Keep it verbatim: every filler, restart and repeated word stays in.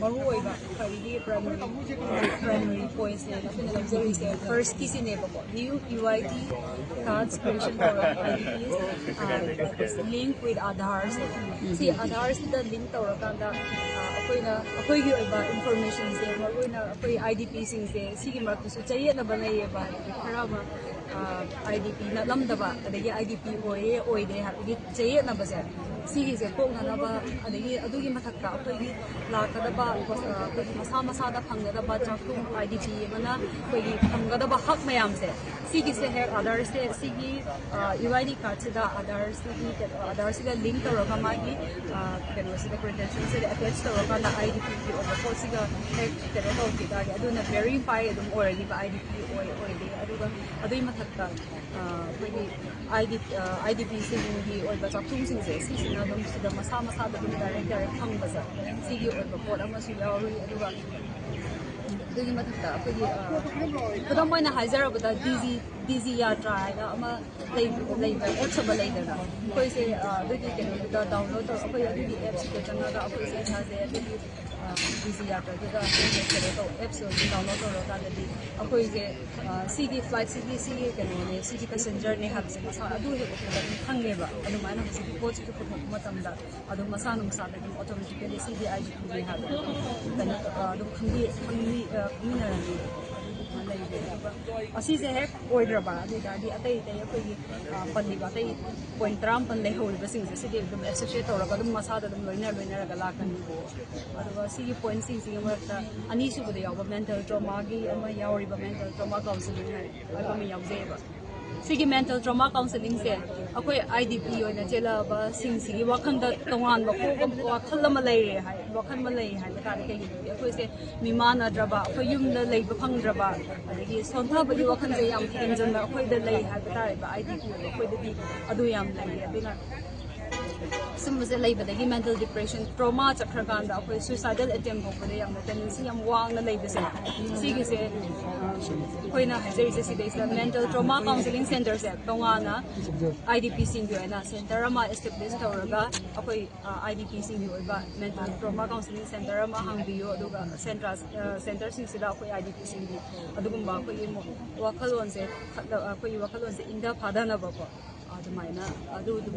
ꯃꯔꯨ ꯑꯣꯏꯕ ꯉꯁꯥꯏꯒꯤ ꯄ꯭ꯔꯥꯏꯃꯔꯤ ꯄ꯭ꯔꯥꯏꯃꯔꯤ ꯄꯣꯏꯟꯠꯁꯅꯦ ꯑꯩꯈꯣꯏꯅ ꯂꯧꯖꯔꯤꯁꯦ꯫ ꯐꯥꯔꯁꯀꯤꯁꯤꯅꯦꯕꯀꯣ, new UID cards creation for IDPs link with Aadhaar ꯁꯦ꯫ ꯁꯤ ꯑꯥꯙꯥꯔꯁꯤꯗ ꯂꯤꯡ ꯇꯧꯔꯀꯥꯟꯗ ꯑꯩꯈꯣꯏꯅ ꯑꯩꯈꯣꯏꯒꯤ ꯑꯣꯏꯕ ꯏꯟꯐꯣꯔꯃꯦꯁꯟꯁꯦ, ꯃꯔꯨꯑꯣꯏꯅ ꯑꯩꯈꯣꯏ IDP ꯁꯤꯡꯁꯦ, ꯁꯤꯒꯤ ꯃꯔꯛꯇꯁꯨ ꯆꯌꯦꯠꯅꯕ ꯂꯩꯌꯦꯕ꯫ ꯍꯥꯏꯕꯗꯤ ꯈꯔ ꯑꯃ IDP ꯅꯠꯂꯝꯗꯕ, ꯑꯗꯒꯤ IDP ꯑꯣꯏꯌꯦ ꯑꯣꯏꯗꯦ ꯍꯥꯏꯕꯒꯤ ꯆꯌꯦꯠꯅꯕꯁꯦ, ꯁꯤꯒꯤꯁꯦ ꯀꯣꯛꯅꯅꯕ, ꯑꯗꯒꯤ ꯑꯗꯨꯒꯤ ꯃꯊꯛꯇ ꯑꯩꯈꯣꯏꯒꯤ ꯂꯥꯛꯀꯗꯕ ꯑꯩꯈꯣꯏꯒꯤ ꯃꯁꯥ ꯃꯁꯥꯗ ꯐꯪꯒꯗꯕ ꯆꯥꯛꯊꯨꯡ, IDP ꯑꯃꯅ ꯑꯩꯈꯣꯏꯒꯤ ꯐꯪꯒꯗꯕ ꯍꯛ ꯃꯌꯥꯝꯁꯦ, ꯁꯤꯒꯤꯁꯦ ꯍꯦꯛ ꯑꯥꯙꯥꯔꯁꯦ, ꯁꯤꯒꯤ UID ꯀꯥꯔꯠꯁꯤꯗ ꯑꯥꯙꯥꯔꯁꯤꯒꯤ ꯑꯥꯙꯥꯔꯁꯤꯒ ꯂꯤꯡ ꯇꯧꯔꯒ ꯃꯥꯒꯤ ꯀꯩꯅꯣꯁꯤꯗ, ꯀ꯭ꯔꯤꯗꯦꯟꯁꯤꯌꯦꯜꯁꯤꯗ ꯑꯦꯇꯦꯆ ꯇꯧꯔꯀꯥꯟꯗ IDPꯒꯤ ꯑꯣꯏꯕ ꯄꯣꯠꯁꯤꯒ ꯍꯦꯛ ꯀꯩꯅꯣ ꯇꯧꯈꯤ ꯇꯥꯔꯗꯤ, ꯑꯗꯨꯅ ꯚꯦꯔꯤꯐꯥꯏ ꯑꯗꯨꯝ ꯑꯣꯏꯔꯅꯤꯕ IDP ꯑꯣꯏ ꯑꯣꯏꯗꯦ꯫ ꯑꯗꯨꯒ ꯑꯗꯨꯒꯤ ꯃꯊꯛꯇ ꯑꯩꯈꯣꯏꯒꯤ IDP IDPꯁꯤꯡꯒꯤ ꯑꯣꯏꯕ ꯆꯥꯛꯊꯨꯡꯁꯤꯡꯁꯦ, ꯁꯤꯁꯤꯅ ꯑꯗꯨꯝ ꯁꯤꯗ ꯃꯁꯥ ꯃꯁꯥꯗ ꯑꯗꯨꯝ ꯗꯥꯏꯔꯦꯛ ꯗꯥꯏꯔꯦꯛ ꯐꯪꯕꯁꯦ, ꯁꯤꯒꯤ ꯑꯣꯏꯕ ꯄꯣꯠ ꯑꯃꯁꯨ ꯌꯥꯎꯔꯤ꯫ ꯑꯗꯨꯒ ꯑꯗꯨꯒꯤ ꯃꯊꯛꯇ ꯑꯩꯈꯣꯏꯒꯤ ꯈꯨꯗꯝ ꯑꯣꯏꯅ ꯍꯥꯏꯖꯔꯕꯗ, ꯗꯤꯖꯤ ꯗꯤꯖꯤ ꯌꯥꯇ꯭ꯔꯥ ꯍꯥꯏꯅ ꯑꯃ ꯂꯩꯕ ꯑꯦꯞꯁ ꯑꯃ ꯂꯩꯗꯅ, ꯑꯩꯈꯣꯏꯁꯦ ꯑꯗꯨꯒꯤ ꯀꯩꯅꯣꯗꯨꯗ ꯗꯥꯎꯟꯂꯣꯗ ꯇꯧꯔ, ꯑꯩꯈꯣꯏ ꯑꯗꯨꯒꯤ ꯑꯦꯞꯁꯇꯨꯗ ꯆꯪꯉꯒ ꯑꯩꯈꯣꯏꯁꯦ ꯏꯁꯥꯁꯦ ꯑꯗꯨꯒꯤ ꯗꯤꯖꯤ ꯌꯥꯇ꯭ꯔꯥꯗꯨꯗ ꯑꯩꯈꯣꯏꯁꯦ ꯀꯩꯅꯣ ꯇꯧ, ꯑꯦꯞꯁꯇꯣ ꯑꯗꯨꯝ ꯗꯥꯎꯟꯂꯣꯗ ꯇꯧꯔꯀꯥꯟꯗꯗꯤ ꯑꯩꯈꯣꯏꯁꯦ ꯁꯤꯒꯤ ꯐ꯭ꯂꯥꯏꯠꯁꯤꯒꯤ ꯁꯤꯒꯤ ꯀꯩꯅꯣꯅꯦ, ꯁꯤꯒꯤ ꯄꯦꯁꯦꯟꯖꯔꯅꯦ ꯍꯥꯏꯕꯁꯦ ꯃꯁꯥ ꯑꯗꯨ ꯍꯦꯛ ꯑꯩꯈꯣꯏꯗ ꯑꯗꯨꯝ ꯈꯪꯉꯦꯕ꯫ ꯑꯗꯨꯃꯥꯏꯅ ꯍꯧꯖꯤꯛꯀꯤ ꯄꯣꯠꯁꯤꯁꯨ ꯄꯨꯊꯣꯛꯄ ꯃꯇꯝꯗ ꯑꯗꯨꯝ ꯃꯁꯥꯅ ꯃꯁꯥꯗ ꯑꯗꯨꯝ ꯑꯣꯇꯣꯃꯦꯇꯤꯀꯦꯂꯤ ꯁꯤꯒꯤ IDPꯅꯦ ꯍꯥꯏꯕ ꯀꯩꯅꯣ ꯑꯗꯨꯝ ꯈꯪꯕꯤ ꯈꯪꯕꯤ ꯈꯪꯃꯤꯟꯅꯔꯅꯤ꯫ ꯑꯗꯨꯒꯨꯝꯕ ꯂꯩꯔꯦ꯫ ꯑꯗꯨꯒ ꯑꯁꯤꯁꯦ ꯍꯦꯛ ꯑꯣꯏꯗ꯭ꯔꯕ ꯑꯗꯨ ꯑꯣꯏꯇꯥꯔꯗꯤ ꯑꯇꯩ ꯑꯇꯩ ꯑꯩꯈꯣꯏꯒꯤ ꯄꯜꯂꯤꯕ ꯑꯇꯩ ꯄꯣꯏꯟꯠ ꯇꯔꯥꯃꯥꯄꯜ ꯂꯩꯍꯧꯔꯤꯕꯁꯤꯡꯁꯦ, ꯁꯤꯗꯤ ꯑꯗꯨꯝ ꯑꯦꯁꯣꯁꯤꯌꯦꯠ ꯇꯧꯔꯒ ꯑꯗꯨꯝ ꯃꯁꯥꯗ ꯑꯗꯨꯝ ꯂꯣꯏꯅ ꯂꯣꯏꯅꯔꯒ ꯂꯥꯛꯀꯅꯤꯀꯣ꯫ ꯑꯗꯨꯒ ꯁꯤꯒꯤ ꯄꯣꯏꯟꯠꯁꯤꯡꯁꯤꯒꯤ ꯃꯔꯛꯇ ꯑꯅꯤꯁꯨꯕꯗ ꯌꯥꯎꯕ ꯃꯦꯟꯇꯦꯜ ꯇ꯭ꯔꯣꯃꯥꯒꯤ ꯑꯃ ꯌꯥꯎꯔꯤꯕ, ꯃꯦꯟꯇꯦꯜ ꯇ꯭ꯔꯣꯃꯥ ꯀꯥꯎꯟꯁꯤꯂꯤꯡ ꯍꯥꯏꯕ ꯑꯃ ꯌꯥꯎꯖꯩꯑꯕ꯫ ꯁꯤꯒꯤ ꯃꯦꯟꯇꯦꯜ ꯇ꯭ꯔꯣꯃꯥ ꯀꯥꯎꯟꯁꯤꯂꯤꯡꯁꯦ ꯑꯩꯈꯣꯏ IDP ꯑꯣꯏꯅ ꯆꯦꯜꯂꯛꯑꯕꯁꯤꯡꯁꯤꯒꯤ ꯋꯥꯈꯜꯗ ꯇꯣꯉꯥꯟꯕ ꯀꯣꯛ ꯑꯃ, ꯋꯥꯈꯜ ꯑꯃ ꯂꯩꯔꯦ ꯍꯥꯏ, ꯋꯥꯈꯜ ꯑꯃ ꯂꯩ ꯍꯥꯏꯕ ꯇꯥꯔꯦ꯫ ꯀꯩꯒꯤꯅꯣꯗꯤ ꯑꯩꯈꯣꯏꯁꯦ ꯃꯤꯃꯥꯟꯅꯗ꯭ꯔꯕ, ꯑꯩꯈꯣꯏ ꯌꯨꯝꯗ ꯂꯩꯕ ꯐꯪꯗ꯭ꯔꯕ, ꯑꯗꯒꯤ ꯁꯣꯟꯊꯕꯒꯤ ꯋꯥꯈꯜꯁꯦ ꯌꯥꯝ ꯍꯦꯟꯖꯟꯅ ꯑꯩꯈꯣꯏꯗ ꯂꯩ ꯍꯥꯏꯕ ꯇꯥꯔꯦꯕ꯫ IDP ꯑꯣꯏꯕ ꯑꯩꯈꯣꯏꯗꯗꯤ ꯑꯗꯨ ꯌꯥꯝ ꯂꯩꯌꯦ꯫ ꯑꯗꯨꯅ ꯁꯨꯝꯕꯁꯦ ꯂꯩꯕꯗꯒꯤ mental depression, trauma ꯆꯠꯈ꯭ꯔꯀꯥꯟꯗ ꯑꯩꯈꯣꯏ suicidal attempt ꯐꯥꯎꯕꯗ ꯌꯥꯝꯅ tendency ꯌꯥꯝ ꯋꯥꯡꯅ ꯂꯩꯕꯁꯦ, ꯁꯤꯒꯤꯁꯦ ꯑꯩꯈꯣꯏꯅ ꯍꯥꯏꯖꯔꯤꯁꯦ ꯁꯤꯗꯩꯁꯤꯗ mental trauma counseling centreꯁꯦ ꯇꯣꯉꯥꯟꯅ IDPꯁꯤꯡꯒꯤ ꯑꯣꯏꯅ center ꯑꯃ establish ꯇꯧꯔꯒ ꯑꯩꯈꯣꯏ IDPꯁꯤꯡꯒꯤ ꯑꯣꯏꯕ mental trauma counseling center ꯑꯃ ꯍꯥꯡꯕꯤꯌꯨ, ꯑꯗꯨꯒ centre centreꯁꯤꯡꯁꯤꯗ ꯑꯩꯈꯣꯏ IDPꯁꯤꯡꯒꯤ ꯑꯗꯨꯒꯨꯝꯕ ꯑꯩꯈꯣꯏꯒꯤ ꯋꯥꯈꯜꯂꯣꯟꯁꯦ ꯑꯩꯈꯣꯏꯒꯤ ꯋꯥꯈꯜꯂꯣꯟꯁꯦ ꯏꯪꯊ ꯐꯥꯗꯅꯕꯀꯣ, ꯑꯗꯨꯃꯥꯏꯅ ꯑꯗꯨ ꯑꯗꯨꯝ